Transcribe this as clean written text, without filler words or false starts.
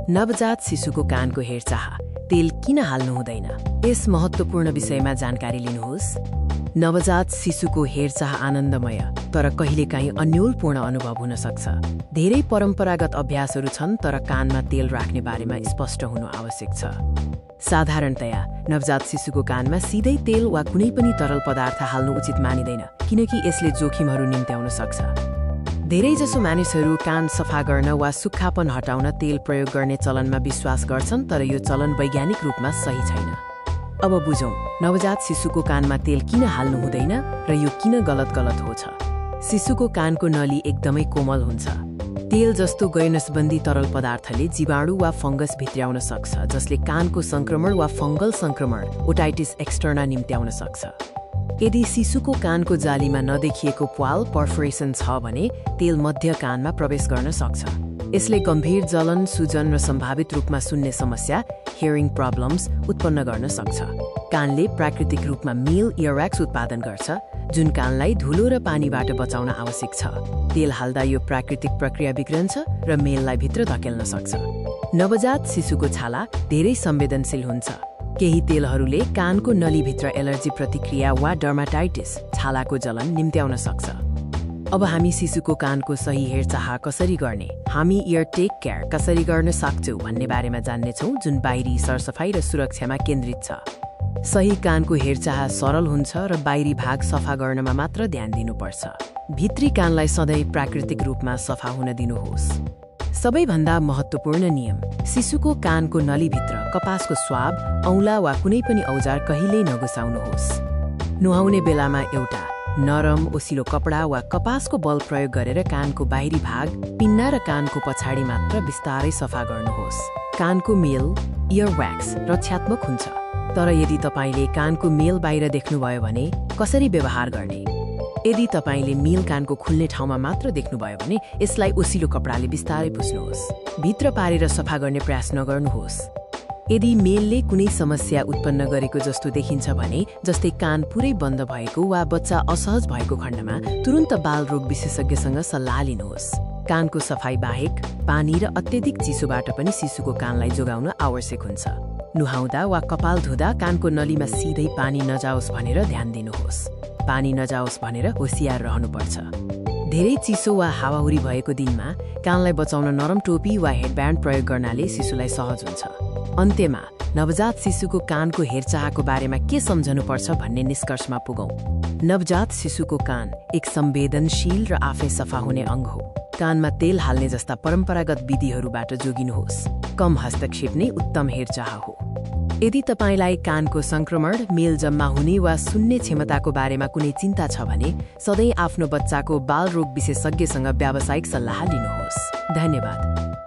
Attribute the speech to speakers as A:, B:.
A: नवजात शिशुको कानको हेरचाह तेल किन हाल्नु हुँदैन? यस महत्त्वपूर्ण विषयमा जानकारी लिनुहोस्। नवजात शिशुको हेरचाह आनन्दमय तर कहिलेकाहीँ अन्योलपूर्ण अनुभव हुन सक्छ। धेरै परम्परागत अभ्यासहरू छन्, तर कानमा तेल राख्ने बारेमा स्पष्ट हुनु आवश्यक छ। साधारणतया नवजात शिशुको कानमा सिधै तेल वा कुनै पनि तरल पदार्थ हाल्नु उचित मानिँदैन, किनकि यसले जोखिमहरू निम्त्याउन सक्छ। धेरैजसो मानिसहरू कान सफा गर्न वा सुक्खापन हटाउन तेल प्रयोग गर्ने चलनमा विश्वास गर्छन्, तर यो चलन वैज्ञानिक रूपमा सही छैन। अब बुझौँ, नवजात शिशुको कानमा तेल किन हाल्नु हुँदैन र यो किन गलत हो छ। शिशुको कानको नली एकदमै कोमल हुन्छ। तेल जस्तो गैरनसबन्दी तरल पदार्थले जीवाणु वा फंगस भित्र्याउन सक्छ, जसले कानको संक्रमण वा फंगल संक्रमण ओटाइटिस एक्सटर्ना निम्त्याउन सक्छ। यदि शिशुको कानको जालीमा नदेखिएको प्वाल पर्फोरेसन छ भने तेल मध्य कानमा प्रवेश गर्न सक्छ। यसले गम्भीर जलन, सुजन र सम्भावित रूपमा सुन्ने समस्या हियरिङ प्रब्लम्स उत्पन्न गर्न सक्छ। कानले प्राकृतिक रूपमा मील इयरवैक्स उत्पादन गर्छ, जुन कानलाई धुलो र पानीबाट बचाउन आवश्यक छ। तेल हाल्दा यो प्राकृतिक प्रक्रिया बिग्रन्छ र मेललाई भित्र धकेल्न सक्छ। नवजात शिशुको छाला धेरै संवेदनशील हुन्छ। केही तेलहरूले कानको नलीभित्र एलर्जी प्रतिक्रिया वा डर्माटाइटिस, छालाको जलन निम्त्याउन सक्छ। अब हामी शिशुको कानको सही हेरचाह कसरी गर्ने, हामी इयर टेक केयर कसरी गर्न सक्छौँ भन्ने बारेमा जान्नेछौँ, जुन बाहिरी सरसफाइ र सुरक्षामा केन्द्रित छ। सही कानको हेरचाह सरल हुन्छ र बाहिरी भाग सफा गर्नमा मात्र ध्यान दिनुपर्छ। भित्री कानलाई सधैँ प्राकृतिक रूपमा सफा हुन दिनुहोस्। सबैभन्दा महत्त्वपूर्ण नियम, शिशुको कानको नलीभित्र कपासको स्वाब, औँला वा कुनै पनि औजार कहिल्यै नघुसाउनुहोस्। नुहाउने बेलामा एउटा नरम ओसिलो कपडा वा कपासको बल प्रयोग गरेर कानको बाहिरी भाग, पिन्ना र कानको पछाडि मात्र बिस्तारै सफा गर्नुहोस्। कानको मेल इयरवैक्स रक्षात्मक हुन्छ, तर यदि तपाईले कानको मेल बाहिर देख्नुभयो भने कसरी व्यवहार गर्ने? यदि तपाईले मेल कानको खुल्ने ठाउँमा मात्र देख्नुभयो भने यसलाई ओसिलो कपडाले बिस्तारै पुस्नुहोस्। भित्र पारेर सफा गर्ने प्रयास नगर्नुहोस्। यदि मेलले कुनै समस्या उत्पन्न गरेको जस्तो देखिन्छ भने, जस्तै कान पुरै बन्द भएको वा बच्चा असहज भएको खण्डमा तुरुन्त बाल रोग विशेषज्ञसँग सल्लाह लिनुहोस्। कानको सफाइ बाहेक पानी र अत्यधिक चिसोबाट पनि शिशुको कानलाई जोगाउन आवश्यक हुन्छ। नुहाउँदा वा कपाल धुँदा कानको नलीमा सिधै पानी नजाओस् भनेर ध्यान दिनुहोस्। पानी नजाओस् भनेर होशियार रहनुपर्छ। धेरै चिसो वा हावाहुरी भएको दिनमा कानलाई बचाउन नरम टोपी वा हेडब्यान्ड प्रयोग गर्नाले शिशुलाई सहज हुन्छ। अन्त्यमा नवजात शिशुको कानको हेरचाहको बारेमा के सम्झनुपर्छ भन्ने निष्कर्षमा पुगौँ। नवजात शिशुको कान एक संवेदनशील र आफै सफा हुने अङ्ग हो। कानमा तेल हाल्ने जस्ता परम्परागत विधिहरूबाट जोगिनुहोस्। कम हस्तक्षेप नै उत्तम हेरचाह हो। यदि तपाईलाई कानको संक्रमण, मेल जम्मा हुने वा सुन्ने क्षमताको बारेमा कुनै चिन्ता छ भने सधैँ आफ्नो बच्चाको बाल रोग विशेषज्ञसँग व्यावसायिक सल्लाह लिनुहोस्। धन्यवाद।